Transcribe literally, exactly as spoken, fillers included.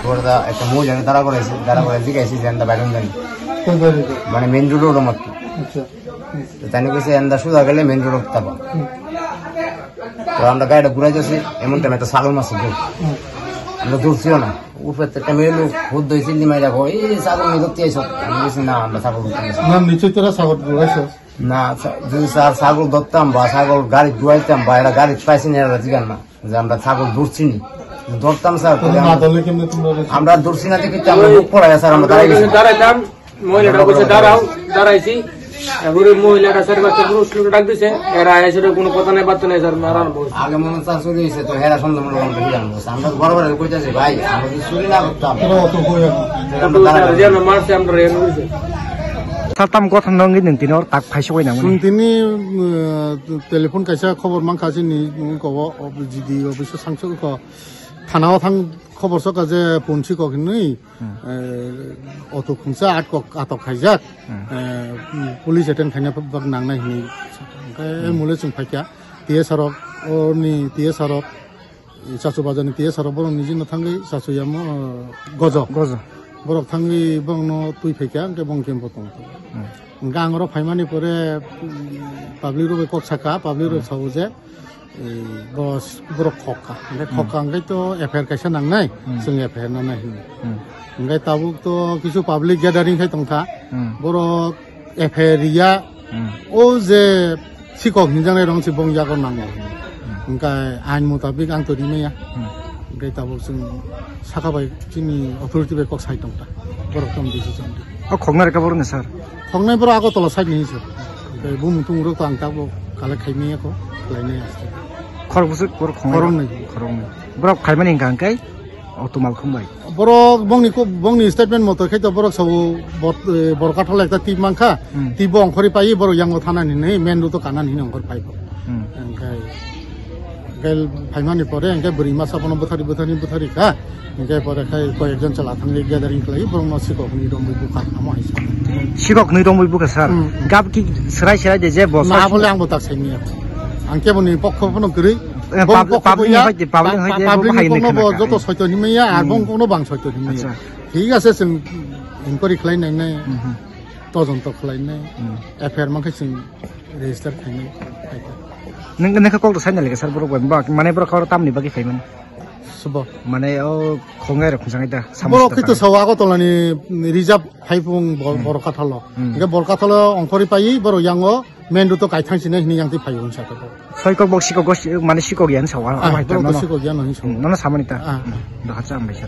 Borda ekta mohila ni dara goraisi, dara gorai jigaisi je anda bairun jani. Koi bairun jani? Mane main road o mattu. Acha. Hmm. Tani koise anda suda gele main road o taba. Hmm. To anda gari da gurai jasi, emon time ekta sagol mas do. Hmm. Anda dursiyo na. Upe te temelu hud doi silli mai dago. "Ei sagol ni dotti aiso." Ami koise, "Na, anda sagol dotti aiso." Na, nichoi tora sagol dotti aiso. Na, sa-, jodi sir sagol dottam ba sagol gari duaitam ba era gari paisi ni era jigan na. Je anda sagol durchini. Dortam sir, tole na anda, dole kemne tumra resi? Anda durchina te kitte anda buk pora sir anda darai gesi. Darai dam, mohila ta koise darao, daraisi. Ebore mohila ta sir ba sir puro slow tak dise. Era aise to kono kotha nai, batta nai sir, maran bos. Age mone sir suri hoise to hera sonde mone lom koi jang bos. Anda bor bor koi jase bhai, anda suri na kortam. Tore oto koi. Tore anda oto darai sir dam. Jeno marse anda reno hoise. Sir tam kotha nongni nwng tini or tak phai sogwi nangmani. Nwng tini, uh, telephone kaisa khobor mankha chini, nwng ko o, o, G D office o sangsu ko. Thana o thang khobor sokha je punsi kok hinwi, hmm, eh, oto khungsa atkok atok khaijak, hmm, eh, police attend khaina bak nangnai hinwi. Hwnkhe, hmm, mole chwng phaikha, T S R rok, oni T S R rok, Chachu Bazar ni T S R rok borok niji no thangwi Chachu yamo, eh, Gojo. Gojo. Borok thangwi borokno twi phaikha, hwnkhe bong kempo tong. Hmm. Hwnkhe ang oro phaimani pore, mm, public rok bai kok sakha, public rok, hmm, sao je, Ei, boss, borok khokha. Hwnkhe, hmm, khokha hwnkhe to F I R kaisa nangnai, hmm, chwng F I R nangnai hinwi. Hmm. Hwnkhe tabuk to kisu public gathering khai tongkha. Hmm. Borok F I R ya, hmm, o je sikok hinjaknai rong se bong yago nango. Hmm. Hwnkhe ain mutabik ang to rimaya. Hmm. Hwnkhe tabuk chwng saka bai chini authority bai kok sai tongkha. Borok tong decision di. O khoknai rwkha borokni sir? Khoknai borok Agartala side ni sir. Tei bumung tumung rok to ang tabuk collect khai manya kho, khlai nai aste. Khorok bwswk borok khoknai? Khoroknwi. Khoroknwi. Borok khaimani hwnkha hwnkhe auto malkhung bai? Borok bongni ko, bongni statement moto khe to borok sabo bot-, eh, Borkathal ekta tip mankha, hmm, tip bo ongkhorwi paiwi borok yango thanani hinwi main road o kanani hinwi ongkhor pai kho. Hmm. Hwnkhe Hwnkhe phaimani pore hwnkhe bwrwi masa bono bwthari, bwthari, bwthari kha. Hwnkhe pore khai koi ekjon chwla thangwi gathering khlai, borokno sikok hwnwi romwi bukha, amo hai sa. Sikok hwnwi romwi bukha, sir? Hmm. Gab ki serai serai de je bo na sar bole ang bo tak sai manya. Ang kebo ni pokho phano kwrwi. Eh, bong pub-, pokho public bo ya, ni hoite, public ni pa-, hoite public bo ni hai kokno hwnwi bo khna joto kha. Soito hinwi maya, ar, hmm, bong kokno bang soito hinwi maya. Acha. Thik ase, chwng inquiry khlai nai nai. Hmm, hmm. Todonto khlai nai. Hmm. F I R mankhe chwng register khainai, khaikha. Nwng, nwng khe kok to saina lekha sir borok bai, ba, mane borok oro tamni bagwi phaimani? Subo. Mane o khongai rok khunsangai da, samung borok sita khe to phaimani. Sao Agartala ni reserve phaipung bor-, hmm, Borkathalo. Hmm. Hwnkhe Borkathalo ongkhorwi paiwi borok yango main road o kaithang sini hini yang twi phaio hinsa khe borok. Soi kok bok sikok go si-, mane sikok yan sao, ah, ah, hai borok to mano. Sikok yan hini sao. Hmm, nono samani ta. Ah. Hmm, doha cha ang bai sir.